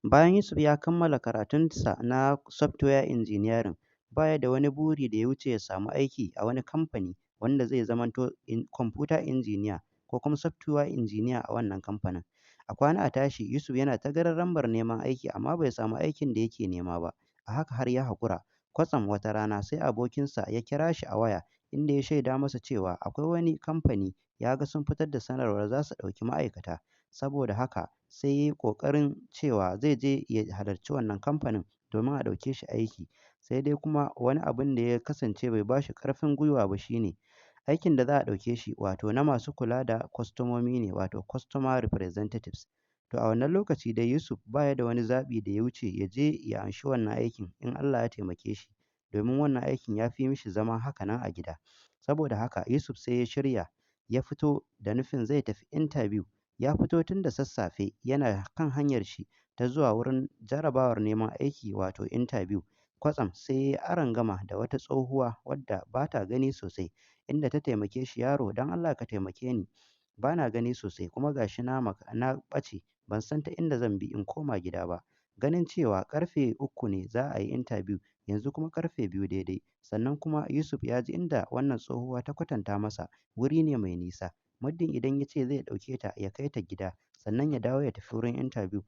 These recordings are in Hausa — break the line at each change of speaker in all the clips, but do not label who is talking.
Bayan Yusuf ya kammala karatunsa na Software Engineering, ba ya da wani buri da ya wuce ya samu aiki a wani kamfani wanda zai zamanto Computer Engineer ko kuma Software Engineer a wannan kamfanin. A kwana a tashi, Yusuf yana ta gararambar neman aiki amma bai samu aikin da yake nema ba, a haka har ya haƙura. Kwatsam wata rana sai abokinsa ya kira shi a waya inda ya shaida masa cewa akwai wani kamfani ya ga sun fitar da sanarwar za su ɗauki ma'aikata. Saboda haka sai ya yi ƙoƙarin cewa zai je ya halarci wannan kamfanin domin a ɗauke shi aiki. Sai dai kuma wani abun da ya kasance bai ba shi ƙarfin gwiwa ba shi ne, aikin da za a ɗauke shi wato na masu kula da kwastomomi ne, wato customer representatives. To a wannan lokaci dai Yusuf ba ya da wani zaɓi da ya wuce ya je ya amshi wannan aikin in Allah ya taimake shi, domin wannan aikin ya fi mishi zama haka nan a gida. Saboda haka Yusuf sai ya shirya ya fito da nufin zai tafi interview. Ya fito tun da sassafe yana kan hanyar shi ta zuwa wurin jarabawar neman aiki wato interview. Kwatsam sai ya yi arangama da wata tsohuwa wadda ba ta gani sosai, inda ta taimake shi, "Yaro, don Allah ka taimake ni, ba na gani sosai kuma ga shi na ɓace, ban san ta inda zan bi in koma gida ba." Ganin cewa ƙarfe 3 ne za a yi interview, yanzu kuma ƙarfe 2 daidai. Sannan kuma Yusuf ya ji inda wannan tsohuwa ta kwatanta masa wuri ne mai nisa. Muddin idan ya ce zai ɗauke ta ya kai ta gida sannan ya dawo ya tafi wurin interview,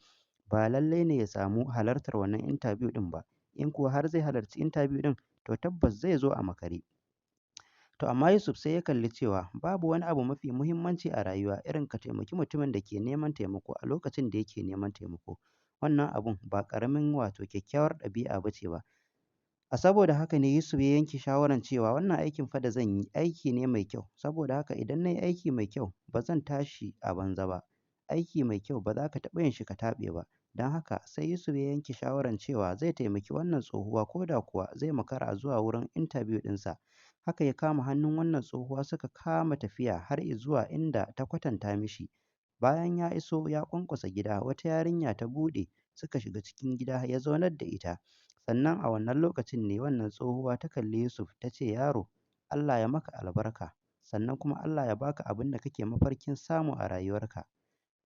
ba lallai ne ya samu halartar wannan interview ɗin ba. In kuwa har zai halarci interview ɗin, to tabbas zai zo a makare. To amma Yusuf sai ya kalli cewa babu wani abu mafi muhimmanci a rayuwa irin ka taimaki mutumin da ke neman taimako a lokacin da yake neman taimako. Wannan abun ba ƙaramin wato kyakkyawar ɗabi'a ba ce ba. A saboda haka ne Yusuf ya yanke shawarar cewa wannan aikin fa da zan yi aiki ne mai kyau. Saboda haka idan na yi aiki mai kyau ba zan tashi a banza ba. Aiki mai kyau ba za ka taɓa yin shi ka taɓe ba. Don haka sai Yusuf ya yanke shawarar cewa zai taimaki wannan tsohuwa ko da kuwa zai makara zuwa wurin interview ɗinsa. Haka ya kama hannun wannan tsohuwa suka kama tafiya har zuwa inda ta kwatanta mishi. Bayan ya iso ya ƙwanƙwasa gida, wata yarinya ta buɗe, suka shiga cikin gida ya zaunar da ita. Sannan a wannan lokacin ne wannan tsohuwa ta kalli Yusuf ta ce, "Yaro, Allah ya maka albarka, sannan kuma Allah ya baka abin da kake mafarkin samu a rayuwarka."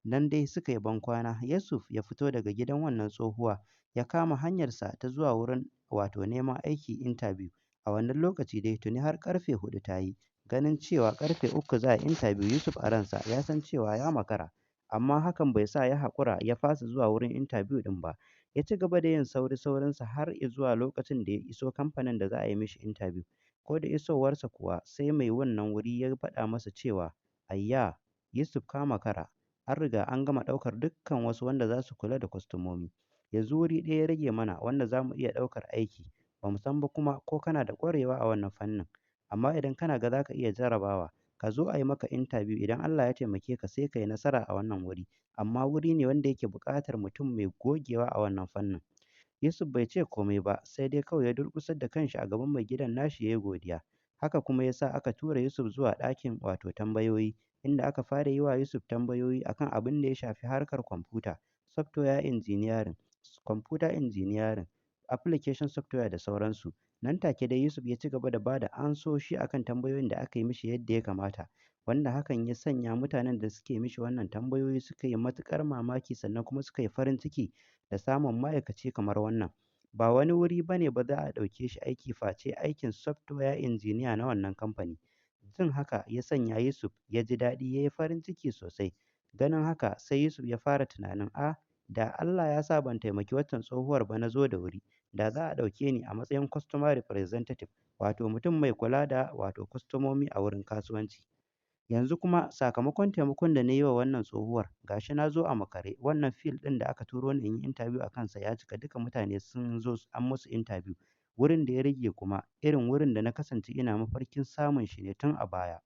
Nan dai suka yi bankwana, Yusuf ya fito daga gidan wannan tsohuwa ya kama hanyarsa ta zuwa wurin wato neman aiki interview. A wannan lokaci dai tuni har ƙarfe 4 ta yi. Ganin cewa ƙarfe 3 za a yi interview, Yusuf a ransa ya san cewa ya makara. Amma hakan bai sa ya haƙura ya fasa zuwa wurin interview ɗin ba. Ya ci gaba da yin sauri-saurinsa har zuwa lokacin da ya iso kamfanin da za a yi mishi interview. Ko da isowarsa kuwa sai mai wannan wuri ya faɗa masa cewa, "Ayya, Yusuf ka makara, an riga an gama ɗaukar dukkan wasu wanda za su kula da kwastomomi. Yanzu wuri ɗaya ya rage mana wanda za mu iya ɗaukar aiki. Ba mu san ba kuma ko kana da ƙwarewa a wannan fannin. Amma idan kana ga za ka iya jarabawa, ka zo a yi maka interview, idan Allah ya taimake ka sai ka yi nasara a wannan wuri. Amma wuri ne wanda yake buƙatar mutum mai gogewa a wannan fannin." Yusuf bai ce komai ba, sai dai kawai ya durƙusar da kanshi a gaban mai gidan nashi ya yi godiya. Haka kuma ya sa aka tura Yusuf zuwa ɗakin wato tambayoyi, inda aka fara yi wa Yusuf tambayoyi akan abin da ya shafi harkar kwamfuta, software engineering, computer engineering, application software da sauransu. Nan take dai Yusuf ya ci gaba da ba da amsoshi akan tambayoyin da aka yi mishi yadda ya kamata, wanda hakan ya sanya mutanen da suke mishi wannan tambayoyi suka yi matuƙar mamaki sannan kuma suka yi farin ciki da samun ma'aikaci kamar wannan. Ba wani wuri ba ne ba za a ɗauke shi aiki face aikin software engineer na wannan kamfani. Jin haka ya sanya Yusuf ya ji daɗi, ya yi farin ciki sosai. Ganin haka sai Yusuf ya fara tunanin, "A, da Allah ya sa ban taimaki waccan tsohuwar ba na zo da wuri, da za a ɗauke ni a matsayin customer representative, wato mutum mai kula da wato kwastomomi a wurin kasuwanci. Yanzu kuma sakamakon taimakon da na yi wa wannan tsohuwar, ga shi na zo a makare, wannan field ɗin da aka turo ni in yi interview a kansa ya cika, duka mutane sun zo an musu interview. Wurin da ya rage kuma irin wurin da na kasance ina mafarkin samun shi ne tun a baya.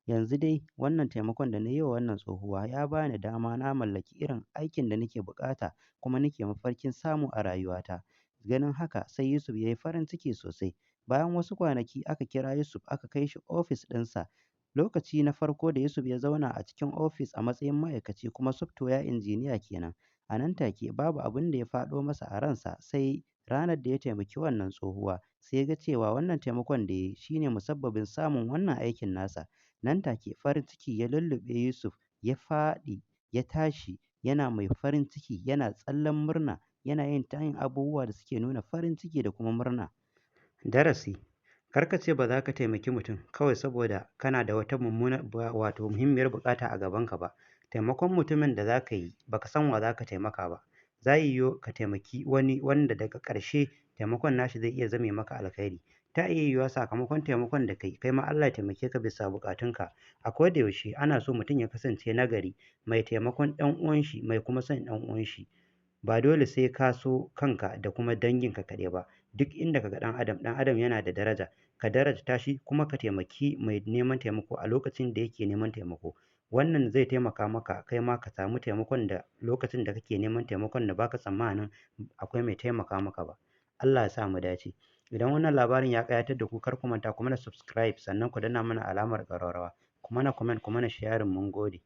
Yanzu dai wannan taimakon da na yi wa wannan tsohuwa ya ba ni dama na mallaki irin aikin da nake buƙata kuma nake mafarkin samu a rayuwata." Ganin haka sai Yusuf ya yi farin ciki sosai. Bayan wasu kwanaki aka kira Yusuf aka kai shi ofis ɗinsa. Lokaci na farko da Yusuf ya zauna a cikin ofis a matsayin ma'aikaci kuma software engineer kenan. A nan take babu abin da ya faɗo masa a ransa sai ranar da ya taimaki wannan tsohuwa. Sai ya ga cewa wannan taimakon da ya yi shi ne musabbabin samun wannan aikin nasa. Nan take farin ciki ya lulluɓe Yusuf, ya faɗi, ya tashi, Yana mai farin ciki, yana tsallen murna, yana yin tayin abubuwa da suke nuna farin ciki da kuma murna. Darasi: Kar ka ce ba za ka taimaki mutum kawai saboda kana da wata mummuna, wato muhimmiyar buƙata a gabanka ba. Taimakon mutumin da za ka yi, ba ka san wa za ka taimaka ba. Za yiwu ka taimaki wani wanda daga ƙarshe taimakon nashi zai iya zame maka alkhairi. Ta iya yiwuwa sakamakon taimakon da kai, kai ma Allah ya taimake ka bisa buƙatunka. A koda yaushe ana so mutum ya kasance nagari, mai taimakon ɗan uwanshi, mai kuma son ɗan uwanshi. Ba dole sai ka so kanka da kuma danginka kaɗai ba. Duk inda ka ga ɗan adam, ɗan adam yana da daraja. Ka darajta shi kuma ka taimaki mai neman taimako a lokacin da yake neman taimako. Wannan zai taimaka maka kai ma ka samu taimakon da lokacin da kake neman taimakon da baka tsammanin akwai mai taimaka maka ba. Allah ya sa mu dace. Idan wannan labarin ya ƙayatar da ku, kar ku manta ku mana subscribe, sannan ku danna mana alamar ƙararrawa. Ku mana comment, ku mana sharing. Mun gode.